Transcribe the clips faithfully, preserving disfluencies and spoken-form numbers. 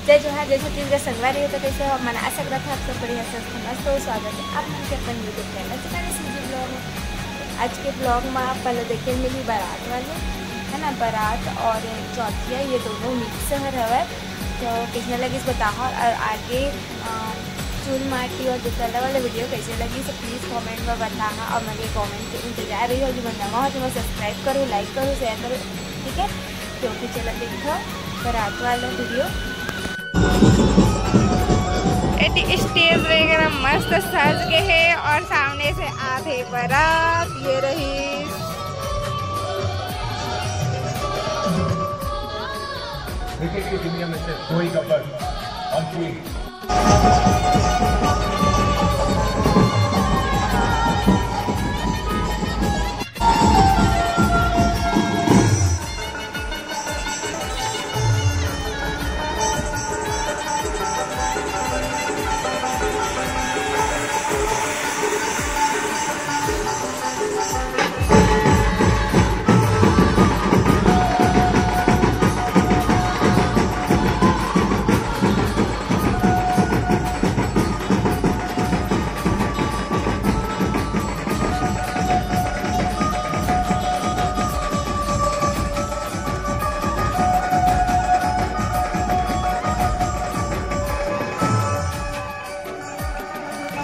जय जोहार, जय छत्तीसगढ़। संगवारी हो तो कैसे हो? मैं आशा करत हूँ आप सब बढ़िया, स्वस्थ, मस्त हो। स्वागत है आप मन के अपन YouTube चैनल से मेरे सीजी ब्लॉग में। आज के ब्लॉग में आप पहले देखे मिली बारात वाले, है ना, बारात और चौथिया, ये दोनों मिक्स हर हवय। तो कैसे लगिस बताओ, और आगे अ, चूल माटी और दूसरा वाला वीडियो कैसे लगिस, तो प्लीज कमेंट में बताना। और मेरे कमेंट के इंतजार रही हो, जो मैं नवा हो तो मैं सब्सक्राइब करूँ, लाइक करूँ, शेयर करूँ, ठीक है? क्योंकि चलो देखो बारात वाला वीडियो। एती स्टेज वगैरह मस्त सज गए है और सामने से आधे बारात ये रही। क्रिकेट की दुनिया में सिर्फ दो ही कपल, हम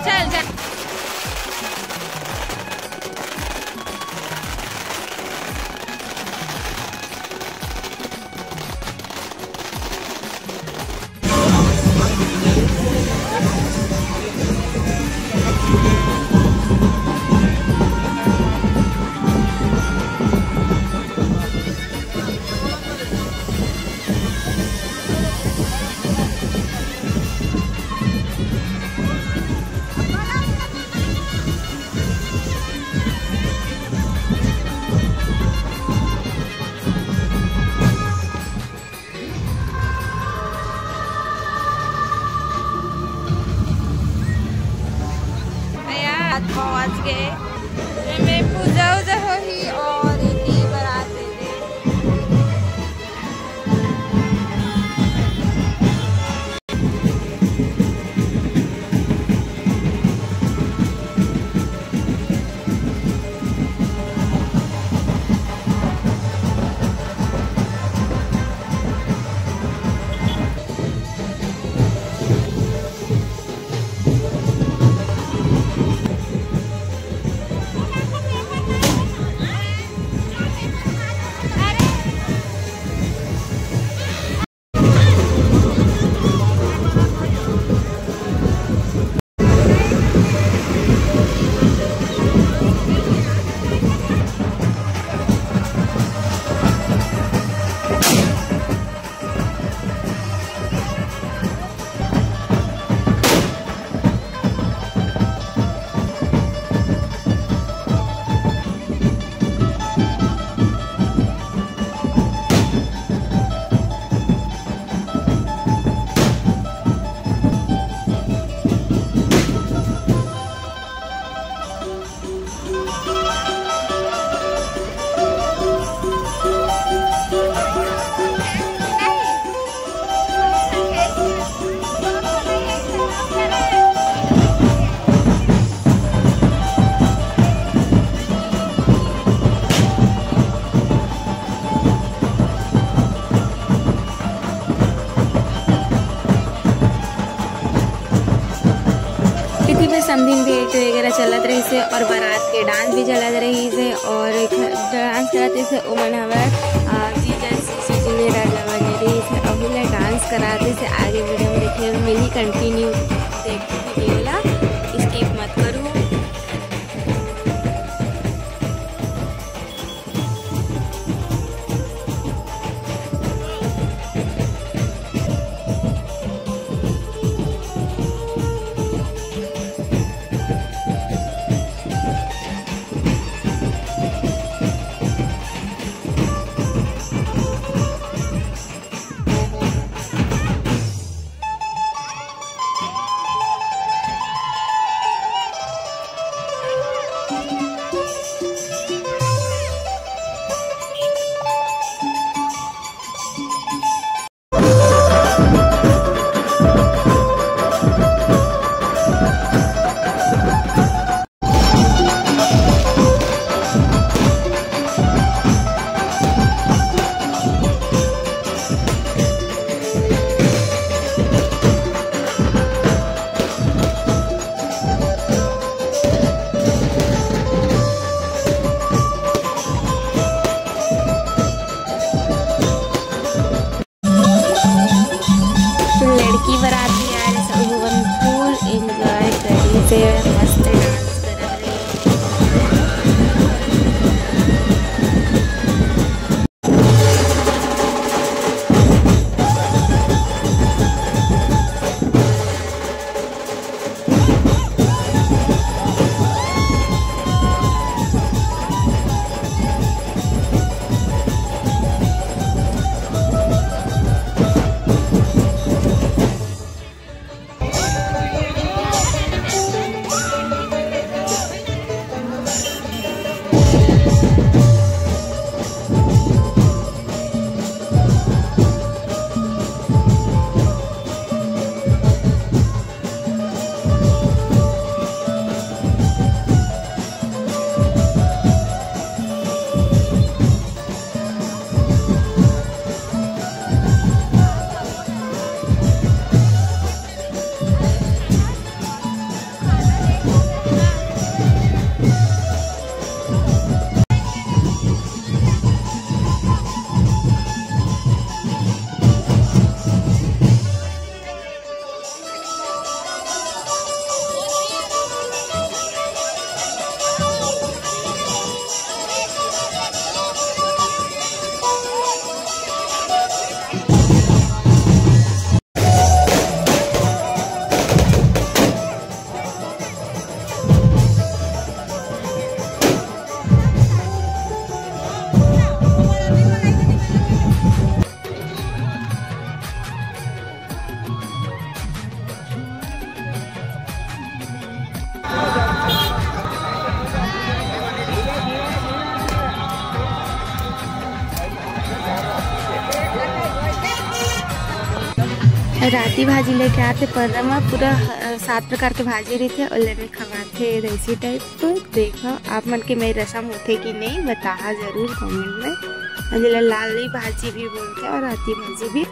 चल, चल। भैया, आज पहुंच गए। एमे पूजा उजा होही और इतनी बारात दे दे। इति में समधिन भेंट वगैरह चलत रहिस हे और बारात के डांस भी चलत रहिस हे और एक डांस करत रहिस हे, ओमन हवय, अ, जीजा जी, जीजी ने राजा वगैरह रहिस हे, अभी ले डांस करत रहिस हे। आगे वीडियो में देखे मिली, कंटिन्यू देखो वीडियो ला, स्किप मत करू। की बरात भी आ रही, सब लोगन full enjoy करी से मस्त dance करत रही। राती भाजी लेके आथे पर्रा म, पूरा, अ, सात प्रकार के भाजी रहिथे, ओला में खवाथे देसी type। तो देखा आप मन के में रसम होथे कि नहीं, बताहा जरूर comment में। अउ जेला लाली भाजी भी बोलथे अउ राती भाजी भी।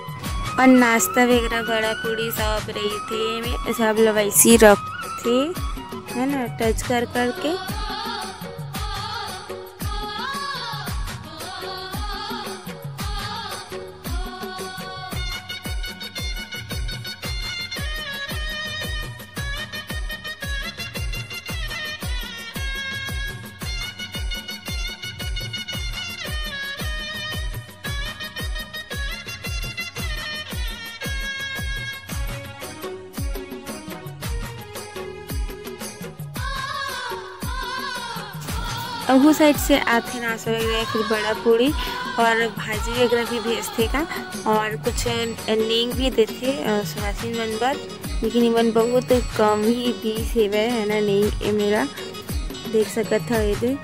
अउ नाश्ता वगैरह, बड़ा पूड़ी सब रहिथे, में सब ल वैसी रखथे, है ना, touch कर करके। अहू side से आथे नाश्ता वगैरह, फिर बड़ा पूड़ी और भाजी वगैरह भी भेजथे का, और कुछ नींग भी देथे, अ, सुवासिन मन बर, लेकिन इमन बहुत कम ही दीस हेवय, है ना, नींग ए मेरा देख सकत हव एदे।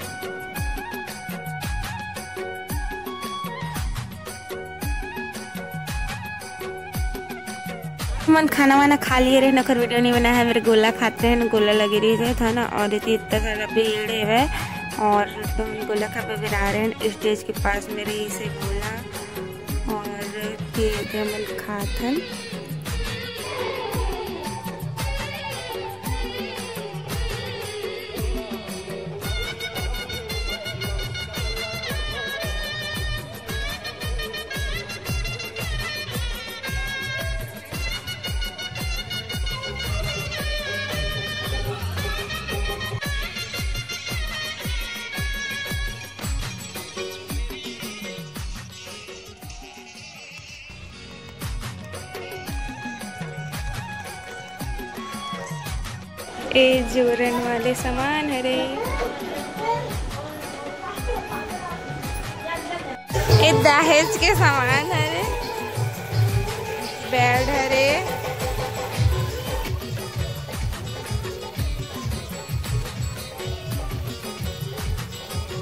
हमन खाना वाना खा लिए रहेन, ओकर video नहीं बनाए हन, मेर गोला खात रहेन, गोला लगे रहिस हे ना, और एती इतना सारा भीड़ हेवय, और तो हमन गोला खाबे बेरा रहेन, stage के पास में रहिस हे गोला, और फिर हमन खात हन। ए जोरन वाले सामान हरे, ए दहेज के सामान हरे, bed हरे।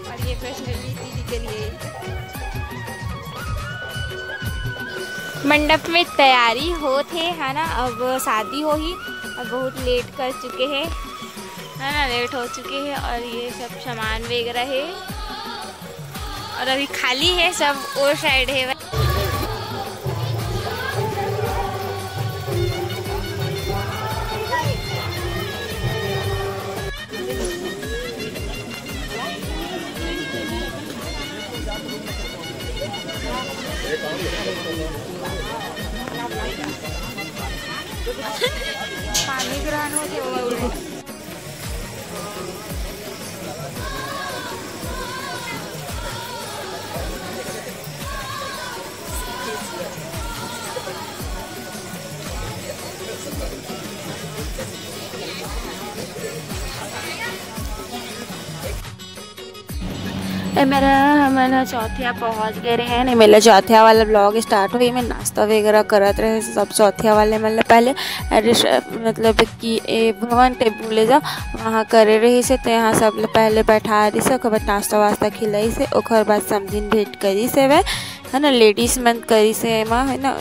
और ये personally दीदी के लिए। मंडप में तैयारी होत हे, है ना, अब शादी होही और बहुत late कर चुके हैं, है ना, late हो चुके हैं। और ये सब सामान वगैरह है और अभी खाली है, सब वो side है। पानी ग्रहण होथे, वो उल्टी। ए मेरा, हमन ह चौथिया पहुँच गए रहे हैं। ए मेरा चौथिया वाला vlog start हुई, मैं नाश्ता वगैरह करत रहे सब चौथिया वाले मन ल पहले रिश-, मतलब कि ए भवन टेम्पू ले जाओ, वहाँ करे रही से, तो यहाँ सब ल पहले बैठा रही से, ओकर बाद नाश्ता वास्ता खिलाई से, ओकर बाद समधिन भेंट करी से वे, है ना, लेडीज मन करी से एमा, है ना।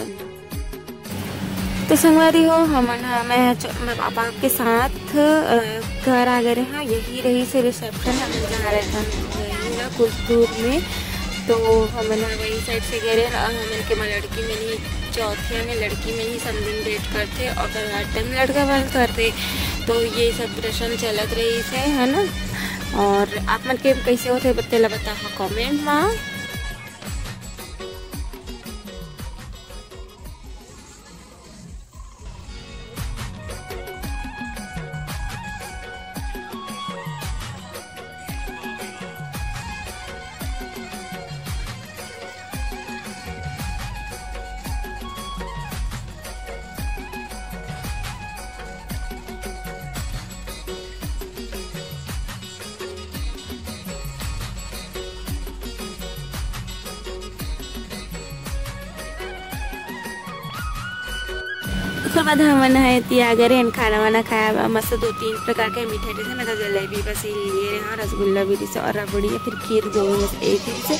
तो संगवारी हो, हमन ह, मैं ह च-, मैं पापा के साथ, अ, घर आ गए रहे हैं। यही रही से रिसेप्शन, हमन जहाँ रहथन, यही ना कुछ दूर में। तो हमन ह वही साइड से गए रहे हैं और हमन के माँ लड़की में नहीं, चौथिया में लड़की में ही समधिन भेंट करथे और फिर हर टाइम लड़का बंद करथे। तो ये सब रस्म चलत रही से, है ना। और आप मन के कैसे होथे, तेला बताहा कमेंट में। ओकर बाद हमन ह एती आ गए रहेन खाना वाना खाए बर। मस्त दो तीन प्रकार के मिठाई, जैसे मतलब जलेबी बस ये लिए रहे हैं, रसगुल्ला भी रहिसे और रबड़ी या फिर खीर, जो भी बस एक ही से।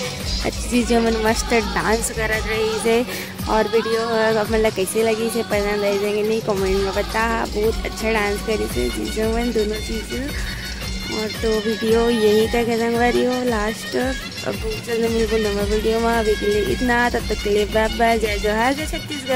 अच्छी चीज, हमन मस्त डांस करत रही से। और वीडियो ह आप मन ला कैसे लगी से पता नहीं देंगे, नहीं कमेंट में बता। बहुत अच्छा डांस करी से जीजू मन दोनों चीज। और तो वीडियो यही तक है संगवारी हो लास्ट। अब बहुत जल्द मिलबो नवा वीडियो में। अभी के लिए इतना, तब तक के लिए बाय बाय, जय जोहार, जय छत्तीसगढ़।